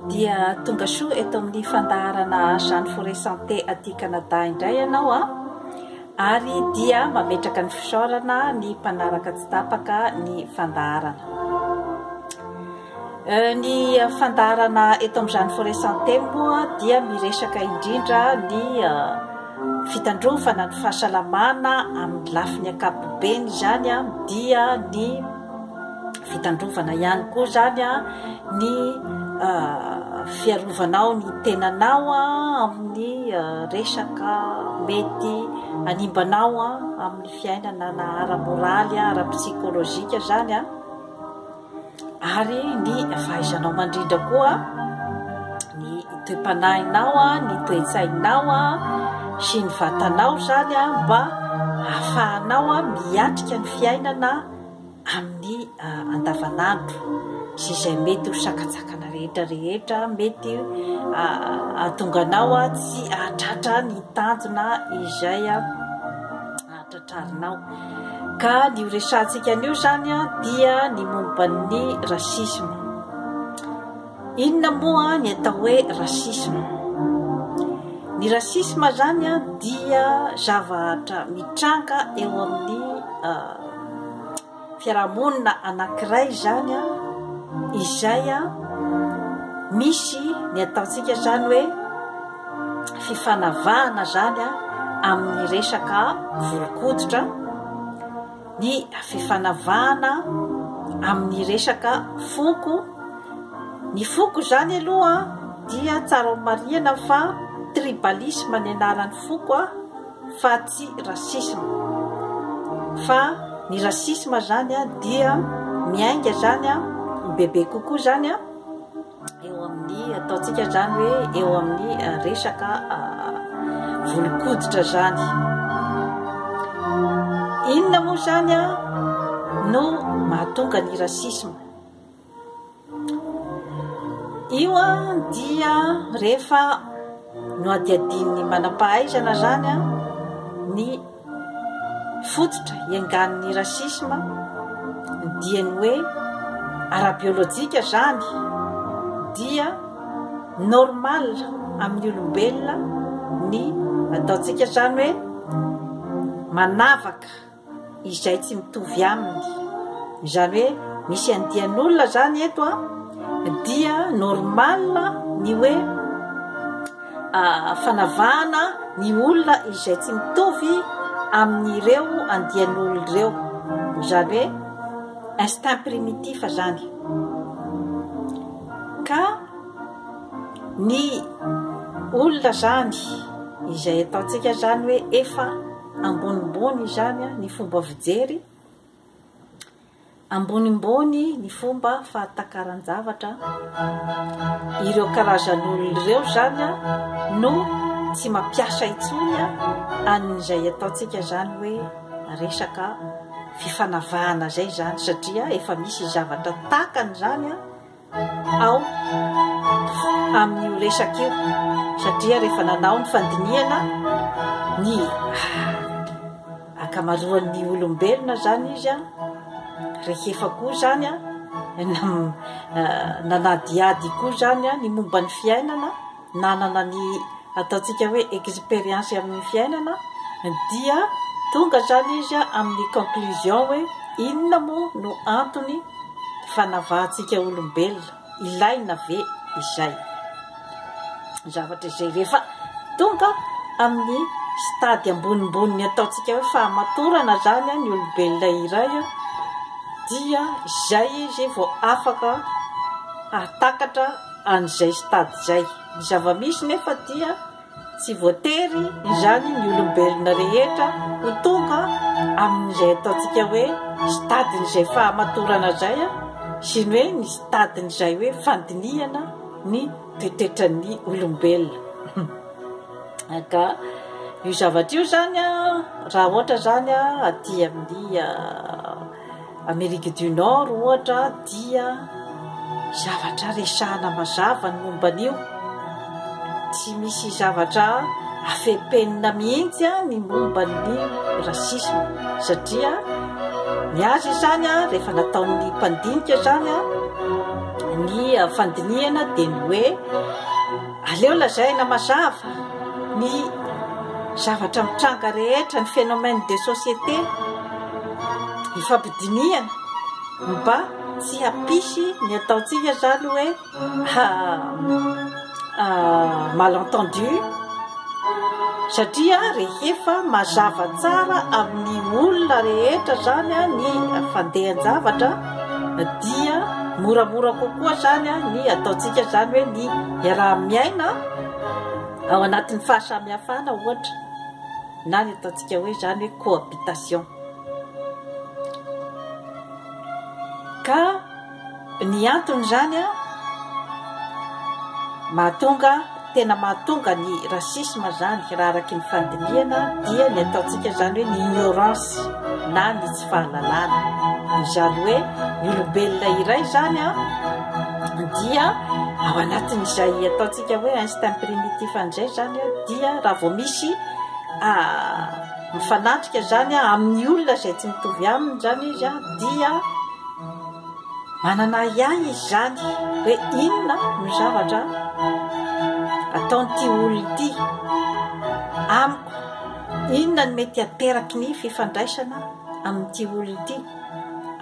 Dia tonga soa eto amin'ny fandaharana Jeanne Forêt Santé aty Canada indray ianao an! Ary dia mametraka ny fisaorana ny mpanaraka tsy tapaka ny fandaharana. Ny fandaharana eto amin'ny Jeanne Forêt Santé moa dia miresaka indrindra ny fitandrovana ny fahasalamana amin'ny lafiny ankapobeny izany dia ny fitandrovana ihany koa izany ny fiarovanao ny tenanao amin'ny resaka mety hanimbanao amin'ny fiainana na ara-moraly, ara-psikolojika izany ary ny fahaizanao mandrindra koa ny toe-panahinao, ny toe-tsainao sy ny vatanao izany mba hahafahanao miatrika ny fiainana amin'ny andavanandro sy izay mety ho sakantsakana rehetra rehetra mety hahatonga anao tsy hahatratra ny tanjona izay hatratrarinao. Ka ny ho resahantsika anio izany dia ny momba ny racisme. Inona moa ny atao hoe racisme? Ny racisme izany dia zavatra mitranga eo amin'ny fiarahamonina anankiray izany izay misy ny ataontsika izany hoe fifanavahana izany amin'ny resaka volon-koditra, ny fifanavahana amin'ny resaka foko. Ny foko izany aloha dia tsara ho marihana fa tribalisme ny anaran'ny foko fa tsy racisme. Fa ny racisme zany dia miainga zany bebe kokoa zany eo amin'ny ataontsika zany hoe eo amin'ny resaka volon-koditra zany. Inona moa zany no mahatonga ny racisme? Io dia rehefa nohadihadian'ny manam-pahaizana izany ny fototra iangan'ny racisme dia ny hoe ara-biolojika izany dia normal amin'ny olombelona ny ataontsika izany hoe manavaka izay tsy mitovy aminy. Izany hoe misy andian'olona izany eto an, dia normal ny hoe fanavahana ny olona izay tsy mitovy amin'ireo andian'olona ireo. Izany hoe instinct primitif izany. Ka ny olona izany izay ataontsika izany hoe efa Ambonimbony izany ny fomba fijery, ambonimbony ny fomba fahatakaran-javatra, ireo karazan'olona ireo izany no tsy mampiasa intsony an'izay ataontsika izany hoe resaka fifanavahana izay izany satria efa misy zavatra takany izany ao amin'io resaka io satria rehefa nanao ny fandinihana ny ankamaroan'ny olombelona izany izy an, rehefa koa izany an, nanadihady koa izany an ny momba ny fiainana, nanana ny ataontsika hoe expérience amin'ny fiainana dia tonga izany izy amin'ny conclusion hoe inona moa no antony fanavahantsika olombelona, ilaina ve izay? Zavatra izay rehefa tonga amin'ny stade ambonimbony ataontsika hoe fahamatorana izany ny olombelona iray dia izay izy vao afaka hahatakatra an'izay stade izay. Ny zava-misy nefa dia tsy voatery izany ny olombelona rehetra ho tonga amin'izay ataontsika hoe stade-n'izay fahamatorana izay sy ny hoe ny stade-n'izay hoe fandinihana ny toetretran'ny olombelona. Ka io zavatra io izany raha ohatra izany aty amin'ny Amérique du Nord ohatra dia zavatra resahana mazava ny momba an'io, tsy misy zavatra afempenina mihitsy ny momba ny racisme satria ny azy izany rehefa nataon'ny mpandinika izany ny. fandinihana dia ny hoe aleo lazaina mazava ny zavatra mitranga rehetra, ny phénomène de société ifampidinihana mba tsy hampisy ny ataontsika izany hoe malentendu satria rehefa mazava tsara amin'ny olona rehetra zany ny fandehan-javatra dia moramora kokoa zany ny ataontsika zany hoe ny iaraha-miaina ao anatin'ny fahasamihafana ohatra na ny ataontsika hoe zany hoe cohabitation ka Ny antony izany an, mahatonga, tena mahatonga ny racisme izany raha araky ny fandinihana dia ny ataontsika izany hoe ny ignorance na ny tsy fahalalana. Izany hoe ny olombelona iray izany an dia ao anatin'izay ataontsika hoe instinct primitif an'izay izany an dia raha vao misy mifanatrika izany amin'ny olona izay tsy mitovy aminy izany izy an dia Manana ahiahy izy izany hoe inona no zavatra ataon'ity olona ity amiko, inona no mety hateraky ny fifandraisana amin'ity olona ity.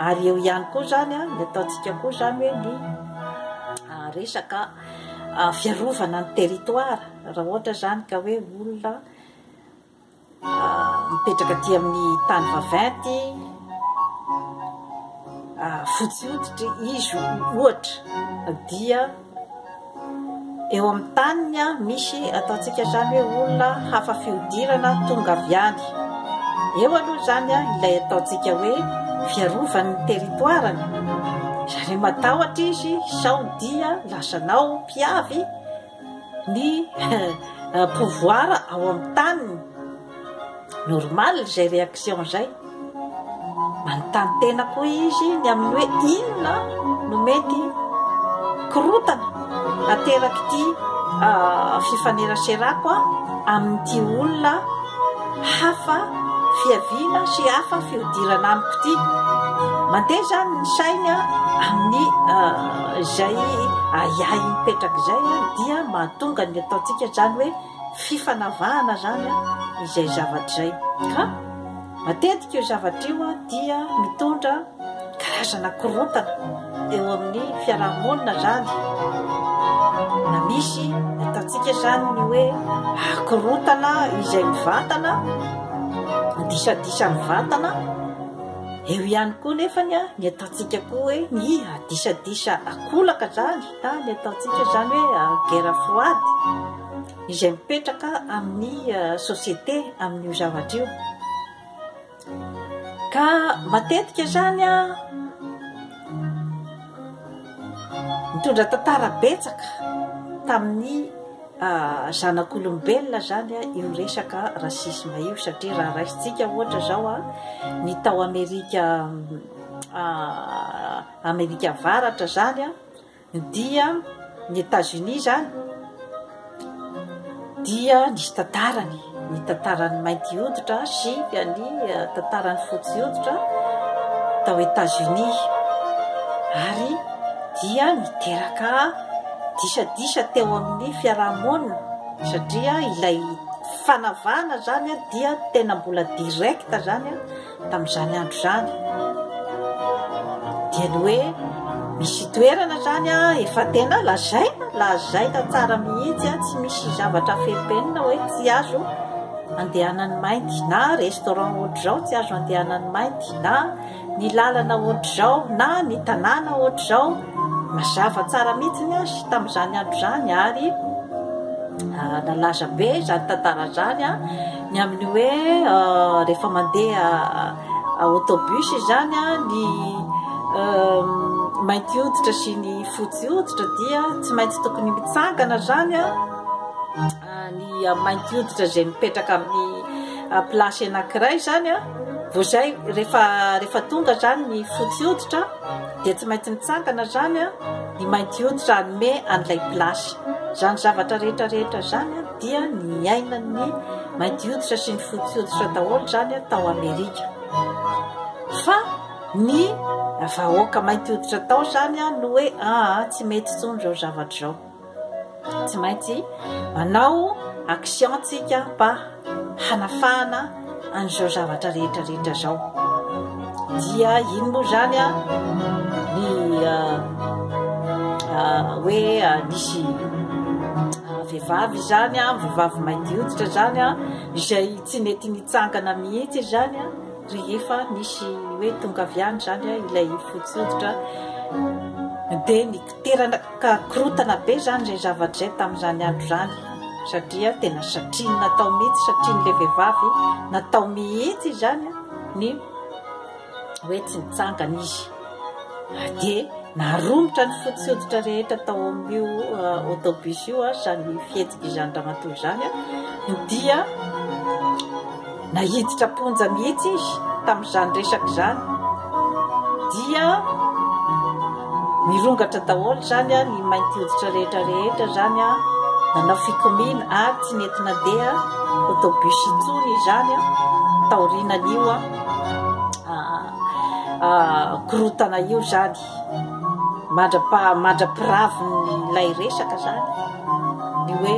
Ary eo ihany koa izany ny ataontsika koa izany hoe ny resaka fiarovana ny territoire, raha ohatra izany ka hoe olona Mipetraka aty amin'ny tany vaventy, fotsy hoditra izy ohatra dia eo amin'ny taniny misy ataontsika izany hoe olona hafa fihodirana tonga avy any. Eo aloha izany ilay ataontsika hoe fiarovany ny territoire-ny, izany hoe matahotra izy sao dia lasanao mpiavy ny pouvoir ao amin'ny taniny, normal izay réaction izay, manontany tena koa izy ny amin'ny hoe inona no mety korontana aterak'ity fifaneraserako amin'ity olona hafa fiaviana sy hafa fihodirana amiko ity. Mandeha izany ny sainy amin'ny izay ahiahy mipetraka izay dia mahatonga ny ataontsika izany hoe fifanavahana izany izay zavatra izay. Ka matetika io zavatra io dia mitondra karazana korontana eo amin'ny fiarahamonina izany, na misy ataontsika izany ny hoe korontana izay mivantana, disadisa mivantana, eo ihany koa nefany ny ataontsika koa hoe ny disadisa ankolaka izany na ny ataontsika izany hoe guerre froide izay mipetraka amin'ny société amin'io zavatra io. Ka matetika izany an, nitondra tantara betsaka tamin'ny zanak'olombelona izany io resaka racisme io satria raha raisintsika ohatra izao an, ny tao Amerika Amerika Avaratra izany an, dia ny Etats-Unis izany dia nisy tantarany, ny tantaran'ny mainty hoditra sy ny tantaran'ny fotsy hoditra tao Etats-Unis ary dia niteraka disadisa teo amin'ny fiarahamonina satria ilay fanavahana izany dia tena mbola direct izany tamin'izany andro izany dia ny hoe misy toerana izany efa tena lazaina, lazaina tsara mihitsy tsy misy zavatra fepenina hoe tsy azo andehanan'ny mainty na restaurant ohatr'izao tsy azo andehanan'ny mainty na ny lalana ohatr'izao na ny tanàna ohatr'izao, mazava tsara mihitsy ny azy tamin'izany andro izany ary nalaza be izany tantara izany Ny amin'ny hoe rehefa mandeha autobus izany ny mainty hoditra sy ny fotsy hoditra dia tsy maintsy tokony mitsangana izany ny mainty hoditra izay mipetraka amin'ny place anankiray izany vao izay rehefa rehefa tonga izany ny fotsy hoditra dia tsy maintsy mitsangana izany ny mainty hoditra hanome an'ilay place. Izany zavatra rehetra rehetra izany dia niainan'ny mainty hoditra sy ny fotsy hoditra daholo izany tao Amerika. Fa ny vahoaka mainty hoditra tao izany no hoe aa tsy mety intsony izao zavatra izao. Tsy maintsy manao action tsika mba hanafahana an'izao zavatra rehetra rehetra izao. Dia iny moa izany an, ny hoe nisy vehivavy izany an, vehivavy mainty hoditra izany an, izay tsy nety nitsangana mihitsy izany an, rehefa nisy hoe tonga avy any izany ilay fotsy hoditra, dia niteraka korontana be izany izay zavatra izay tamin'izany andro izany, satria tena satriny natao mihitsy, satrin'ilay vehivavy natao mihitsy izany ny hoe tsy nitsangana izy. Dia naromotra ny fotsy hoditra rehetra tao amin'io autobus io izany fihetsika izany ramatoa izany, dia Naiditra am-ponja mihitsy izy tamin'izany resaka izany. Dia nirongatra daholo izany ny mainty hoditra rehetra rehetra izany, nanao fikomiana ary tsy nety nandeha autobus intsony izany taorianan'io korontana io izany. Mandra-piravin'ilay resaka izany ny hoe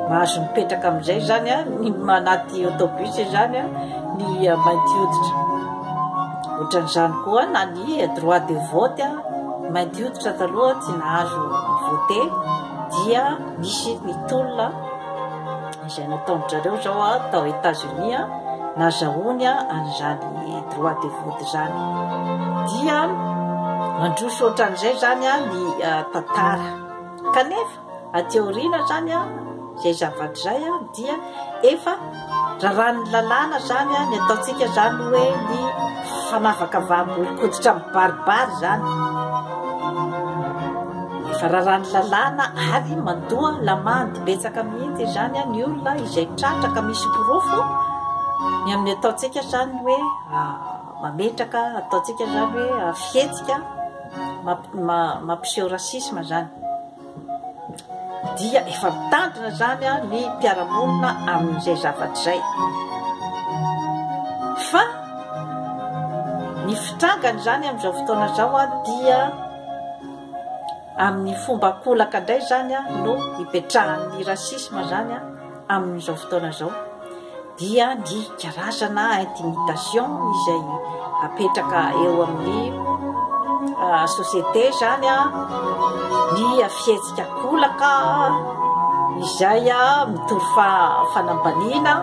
Mahazo mipetraka amin'izay izany ny anaty autobus izany ny mainty hoditra. Ohatran'izany koa na ny droit de vote, mainty hoditra taloha tsy nahazo ni-voter dia nisy ny tolona izay nataon-dry zareo izao tao Etats-Unis nazahoany an'izany droit de vote izany. Dia mandroso ohatran'izay izany ny tantara. Kanefa Aty aoriana izany izay zavatra izay dia efa raràn'ny lalàna izany ny ataontsika izany hoe ny fanavakavaham-bolon-koditra mibaribary izany. Efa raràn'ny lalàna ary mandoa lamandy betsaka mihitsy izany ny olona izay tratra ka misy porofo ny amin'ny ataontsika izany hoe mametraka ataontsika izany hoe fihetsika mampiseho racisme izany. Dia efa mitandrina izany ny mpiara-monina amin'izay zavatra izay. Fa ny fitrangany izany amin'izao fotoana izao dia amin'ny fomba ankolaka indray izany no ipetrahan'ny racisme izany amin'izao fotoana izao. Dia ny karazana intimidation izay apetraka eo amin'ny société izany an, ny fihetsika ankolaka izay mitory fanambaniana,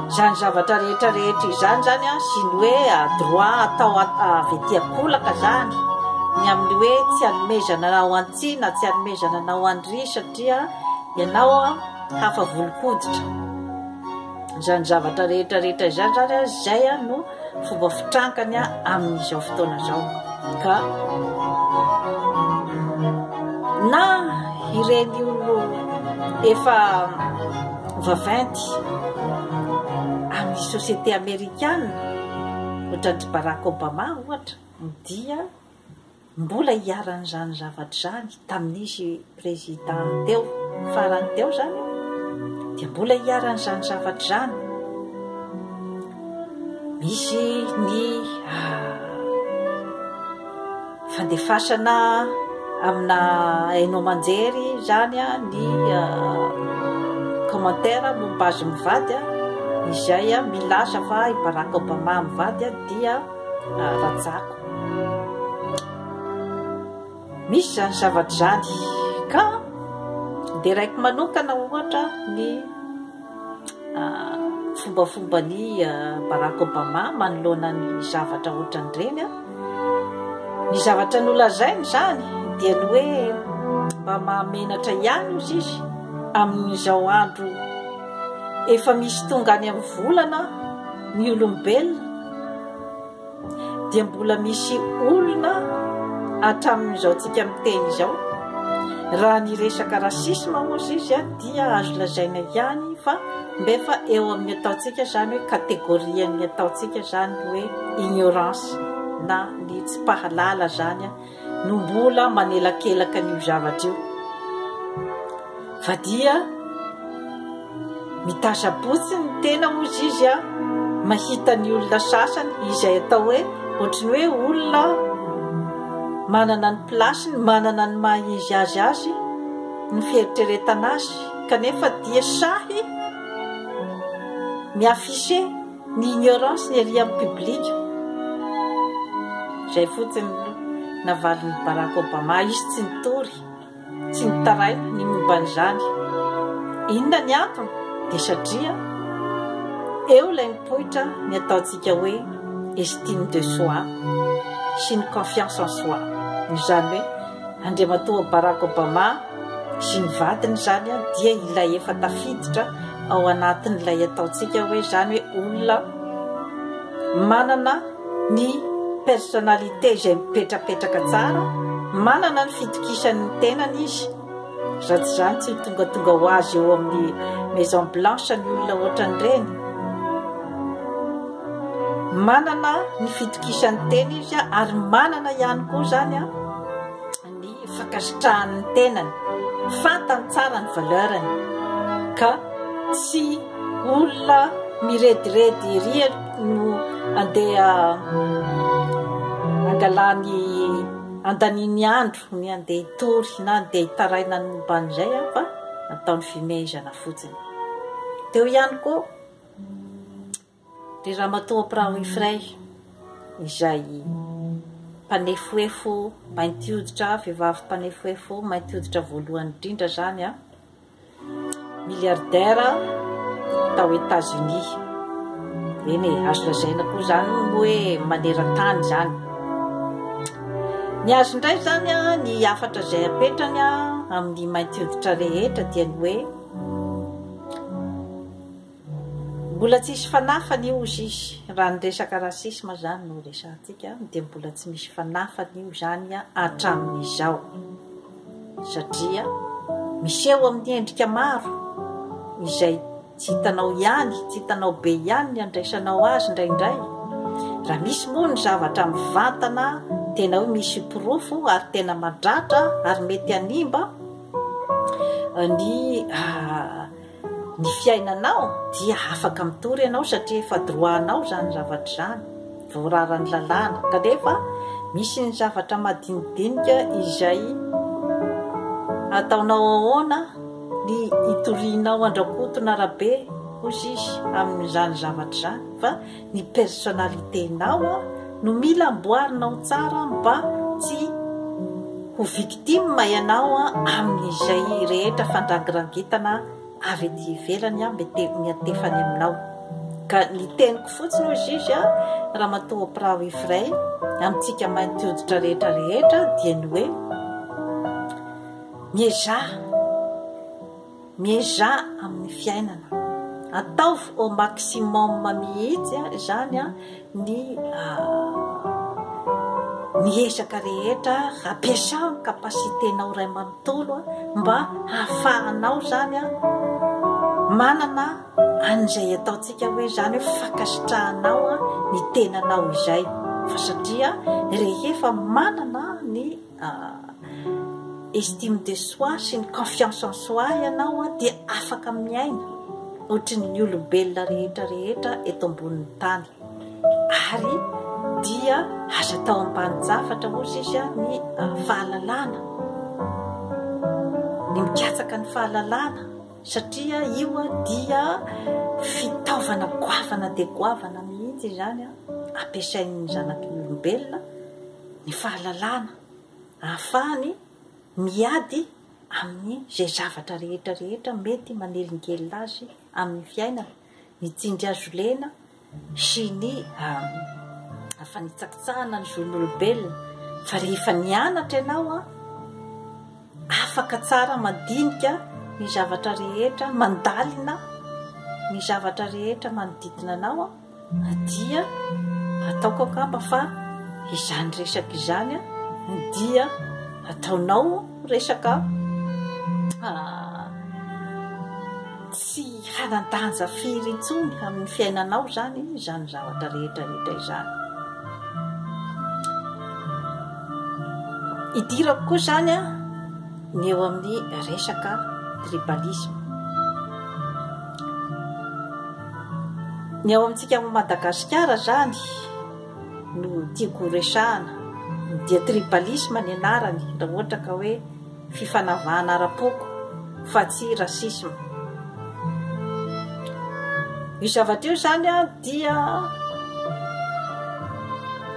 izany zavatra rehetra rehetra izany izany an, sy ny hoe droit atao avy aty ankolaka izany, ny amin'ny hoe tsy hanomezana anao an'ity na tsy hanomezana anao an'ry satria ianao an. hafa volon-koditra. Izany zavatra rehetra rehetra izany zany a, izay a no fomba fitrankany a amin'izao fotoana izao. Ka na ireny olo efa vaventy amin'ny société amerikana, ohatran'dry Barack Obama ohatra, dia Mbola iharan'izany zavatra izany tamin'izy président teo farany teo izany dia mbola iharan'izany zavatra izany. Misy ny fandefasana amina haino aman-jery izany ny commentaire momba azy mivady izay milaza fa i Barack Obama mivady dia rajako. Misy izany zavatra izany ka deraiko manokana ohatra ny fombafomban'i Barack Obama manoloana ny zavatra ohatran'ireny an. Ny zavatra nolazainy izany dia ny hoe mba mahamenatra ihany ozy izy amin'izao andro efa misy tonga any amin'ny volana ny olombelona dia mbola misy olona hatramin'izao tsika miteny izao, raha ny resaka racisme ozy izy dia azo lazaina ihany fa mba efa eo amin'ny ataontsika izany hoe catégorie-n'ny ataontsika izany hoe ignorance na ny tsy mpahalala izany no mbola manelakelaka an'io zavatra io fa dia mitazam-potsiny ny tena hozy izy a. mahita ny olona sasany izay atao hoe ohatry ny hoe olona manana ny place-ny, manana ny maha izy azy azy, ny fieritreretana azy, kanefa dia sahy mi-afficher ny ignorance-ny ery amin'ny public. Izay fotsiny no navalin'i Barack Obama, izy tsy nitory. Tsy nitaraina ny momba an'izany. Inona ny antony? Dia satria eo ilay mipoitra ny ataontsika hoe estime de soi sy ny confiance en soi. Izany hoe Andriamatoa Barack Obama sy ny vadiny izany dia ilay efa tafiditra ao anatin'ilay ataontsika hoe izany hoe olona manana ny personnalité izay mipetrapetraka tsara, manana ny fitokisany ny tenany izy, raha tsy izany tsy ho tongatonga ho azy eo amin'ny maison blanche ny olona ohatran'ireny, manana ny fitokisany tena izy ary manana ihany koa izany ny fankasitrahany ny tenany, fantany tsara ny valeur-ny ka tsy olona mirediredy ery no andeha angalany andaniany andro ny andeha hitory na andeha hitaraina ny momba an'izay fa ataony fimehezana fotsiny. Teo ihany koa Ry Ramatoa Oprah Winfrey, izay mpanefoefo mainty hoditra, vehivavy mpanefoefo mainty hoditra voalohany indrindra izany an, milliardaire tao Etats-Unis. Eny e, azo lazaina koa izany hoe maneran-tany izany. Ny azy indray izany an, ny hafatra izay apetrany an, amin'ny mainty hoditra rehetra dia ny hoe, Mbola tsisy fanafany io ozy izy, raha ny resaka racisme zany no resahantsika dia mbola tsy misy fanafany io zany hatramin'izao satria miseho amin'ny endrika maro izay tsy hitanao ihany, tsy hitanao be ihany ny andraisanao azy indraindray. Raha misy moa ny zavatra mivantana tena hoe misy porofo ary tena mandratra ary mety hanimba ny ny fiainanao dia afaka mitory ianao satria efa droit nao izany zavatra izany, voararan'ny lalàna, kanefa misy ny zavatra madinidinika izay ataonao ahoana ny hitorianao an-dRakoto na Rabe hozy izy amin'izany zavatra izany fa ny personnalité nao no mila amboarinao tsara mba tsy ho victime ianao amin'izay rehetra fandrangirangitana avy ety ivelany mety miantefa any aminao. Ka ny teniko fotsiny hoy izy Ramatoa Oprah Winfrey amintsika mainty hoditra rehetra rehetra dia ny hoe miezaha Miezaha amin'ny fiainana. Ataovy au maximum mihitsy izany ny ny ezaka rehetra, ampiasao ny capacité-nao iray manontolo mba hahafahanao izany manana an'izay ataontsika hoe izany hoe fankasitrahanao ny tenanao izay. Fa satria rehefa manana ny Estime de soi sy ny confiance en soi ianao dia afaka miaina ohatrin'ny olombelona rehetra rehetra eto ambonin'ny tany. Ary dia aza atao ambanin-javatra hozy izy ny fahalalana, ny mikatsaka ny fahalalana satria io dia fitaovana goavana dia goavana mihitsy izany ampiasain'ny zanaky ny olombelona. ny fahalalana ahafahany miady amin'ny izay zavatra rehetra rehetra mety manelingelina azy amin'ny fiainana, ny tsindry hazo lena sy ny fanitsakitsahana ny zon'olombelona. Fa rehefa nianatra ianao an, afaka tsara mandinika ny zavatra rehetra, mandalina ny zavatra rehetra manodidina anao an. Dia ataoko angamba fa izany resaka izany dia ataonao resaka tsy hanan-danja firy intsony amin'ny fiainanao izany izany zavatra rehetra rehetra izany. Idirako koa izany ny eo amin'ny resaka tribalisme. Ny ao amintsika ao Madagasikara izany no tiako horesahana dia tribalisme ny anarany raha ohatra ka hoe fifanavahana ara-poko fa tsy racisme. Io zavatra io izany dia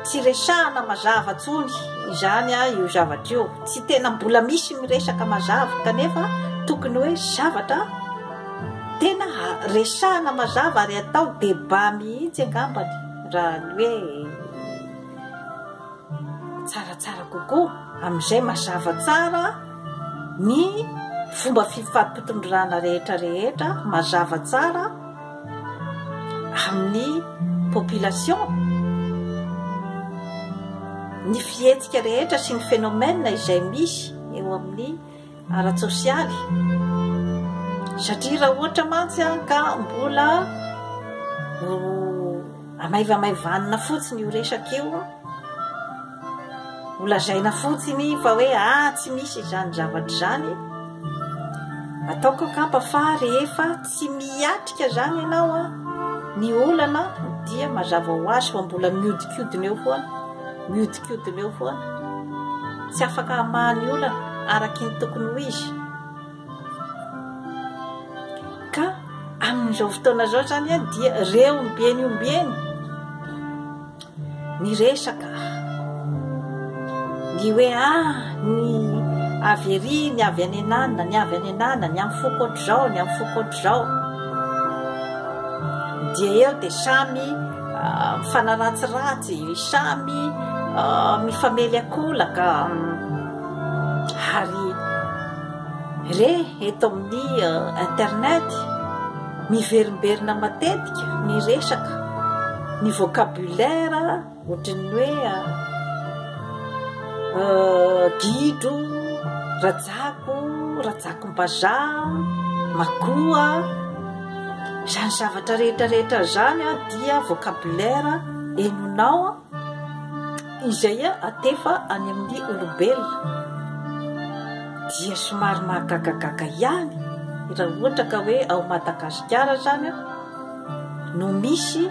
tsy resahana mazava intsony izany io zavatra io. Tsy tena mbola misy miresaka mazava kanefa tokony hoe zavatra tena resahana mazava ary atao débat mihitsy angambany raha ny hoe tsaratsara kokoa amin'izay mazava tsara ny fomba fifampitondrana rehetra rehetra mazava tsara amin'ny population ny fihetsika rehetra sy ny phénomène izay misy eo amin'ny ara-tsosialy satria raha ohatra mantsy ka mbola Amaivamaivanina fotsiny io resaka io, ho lazaina fotsiny fa hoe ah tsy misy izany zavatra izany, ataoko angamba fa rehefa tsy miatrika izany ianao an, ny olana dia mazava ho azy fa mbola miodikodina eo foana, miodikodina eo foana, tsy afaka hamaha ny olana araky ny tokony ho izy. Ka amin'izao fotoana izao izany an, dia re ombieny ombieny ny resaka, ny hoe ah ny avy ery, ny avy any ananona, ny avy any ananona, ny amin'ny foko ohatr'izao, ny amin'ny foko ohatr'izao. Dia eo dia samy mifanaratsiratsy, samy mifamely ankolaka. Ary re eto amin'ny internet, miverimberina matetika ny resaka, ny vocabulaire ohatran'ny hoe gidro, rajako, rajakom-bazaha, makoa, izany zavatra rehetra rehetra izany dia vocabulaire henonao. Izay atefa any amin'ny olombelona dia somary mahagagagaga ihany raha ohatra ka hoe ao Madagasikara izany no misy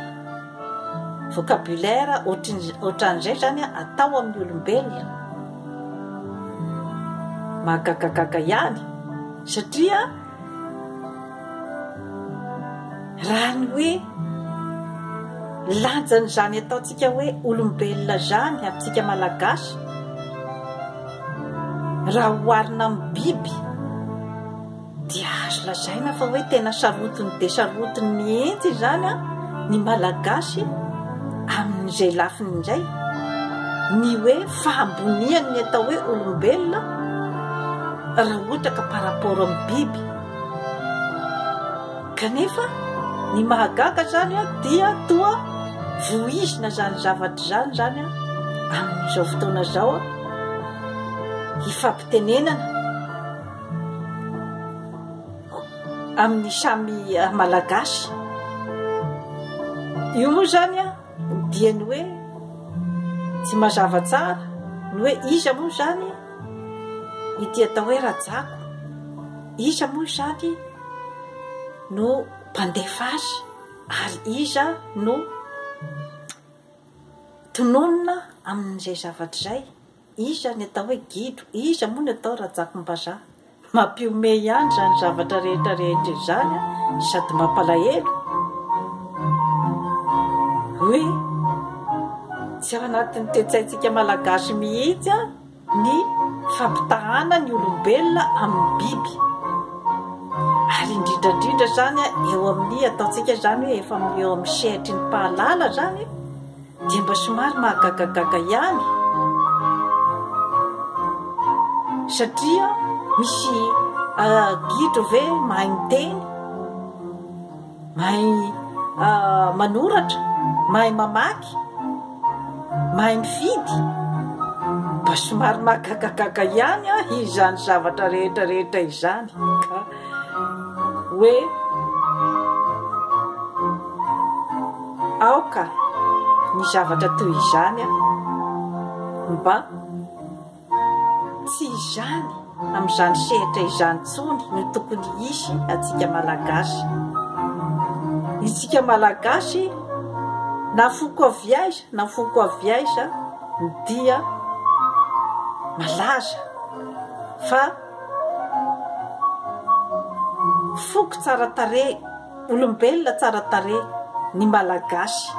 vocabulaire ohatran'izay izany atao amin'ny olombelona. Mahagagagaga ihany satria Raha ny hoe lanjan'izany ataontsika hoe olombelona izany amintsika Malagasy, raha oharina amin'ny biby dia azo lazaina fa hoe tena sarotiny dia sarotiny mihitsy izany ny Malagasy amin'izay lafiny izay. Ny hoe fahamboniany ny atao hoe olombelona raha ohatra ka par rapport amin'ny biby. Kanefa ny mahagaga izany dia toa voizina izany zavatra izany izany amin'izao fotoana izao hifampitenenana amin'ny samy Malagasy. Io moa izany dia ny hoe tsy mazava tsara ny hoe iza moa izany ity atao hoe rajako, iza moa izany no mpandefa azy ary iza no tononina amin'izay zavatra izay, iza ny atao hoe gidro, iza moa ny atao rajakom-bazaha. Mampihomehy ihany izany zavatra rehetra rehetra izany sady mampalahelo hoe tsy ao anatin'ny toe-tsaintsika malagasy mihitsy ny fampitahana ny olombelona amin'ny biby. Ary indrindra indrindra izany eo amin'ny ataontsika izany hoe efa eo amin'ny sehatry ny mpahalala izany dia mba somary mahagagagaga ihany satria misy gidro ve mahay miteny, mahay manoratra, mahay mamaky, mahay mifidy? Mba somary mahagagagaga ihany izany zavatra rehetra rehetra izany ka. Hoe aoka ny zavatra toy izany mba tsy izany amin'izany sehatra izany intsony no tokony hisy antsika Malagasy. Isika Malagasy na foko avy aiza na foko avy aiza dia malaza fa foko tsara tarehy, olombelona tsara tarehy ny Malagasy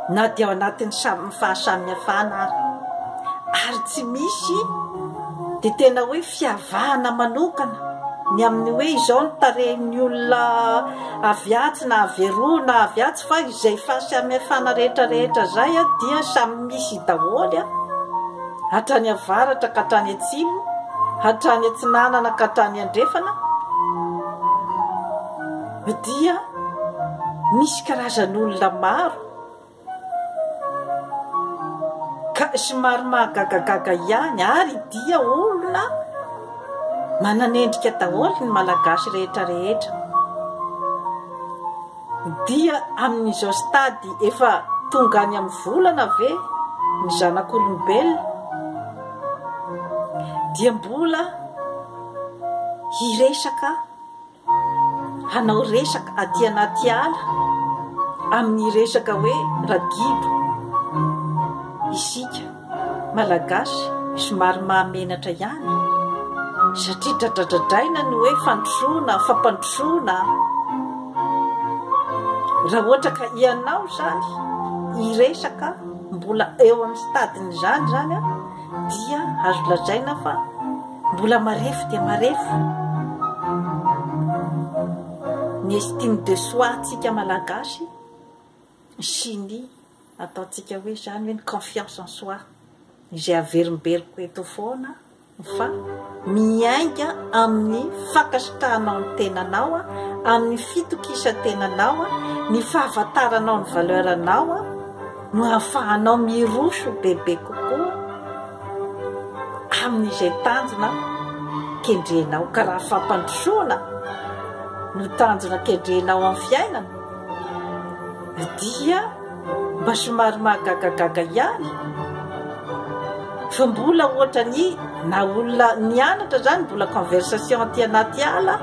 na dia ao anatin'ny samy fahasamihafana ary. Ary tsy misy dia tena hoe fiavahana manokana ny amin'ny hoe izao ny tarehin'ny olona avy atsy na avy eroa na avy atsy fa izay fahasamihafana rehetra rehetra izay dia samy misy daholo hatrany avaratra ka hatrany atsimo, hatrany atsinanana ka hatrany andrefana dia misy karazan'olona maro. Ka somary mahagagagaga ihany ary dia olona mananendrika daholo ny Malagasy rehetra rehetra. Dia amin'izao stade efa tonga any amin'ny volana ve ny zanak'olombelona dia mbola hiresaka hanao resaka aty anaty ala amin'ny resaka hoe ragidro isika Malagasy somary mahamenatra ihany satria dradradradraina ny hoe fandrosoana, fampandrosoana. Raha ohatra ka ianao izany hiresaka mbola eo amin'ny stade-n'izany izany dia azo lazaina fa Mbola marefo dia marefo ny estime de soi antsika Malagasy sy ny ataontsika hoe izany hoe ny confiance en soi izay averimberiko eto foana fa miainga amin'ny fankasitrahanao ny tenanao, amin'ny fitokisan-tenanao, ny fahafantaranao ny valeur anao no ahafahanao miroso bebe kokoa amin'izay tanjona kendrenao. Ka raha fampandrosoana no tanjona kendrenao amin'ny fiainana dia mba somary mahagagagaga ihany fa mbola ohatran'ny na olona nianatra izany mbola conversation aty anaty ala.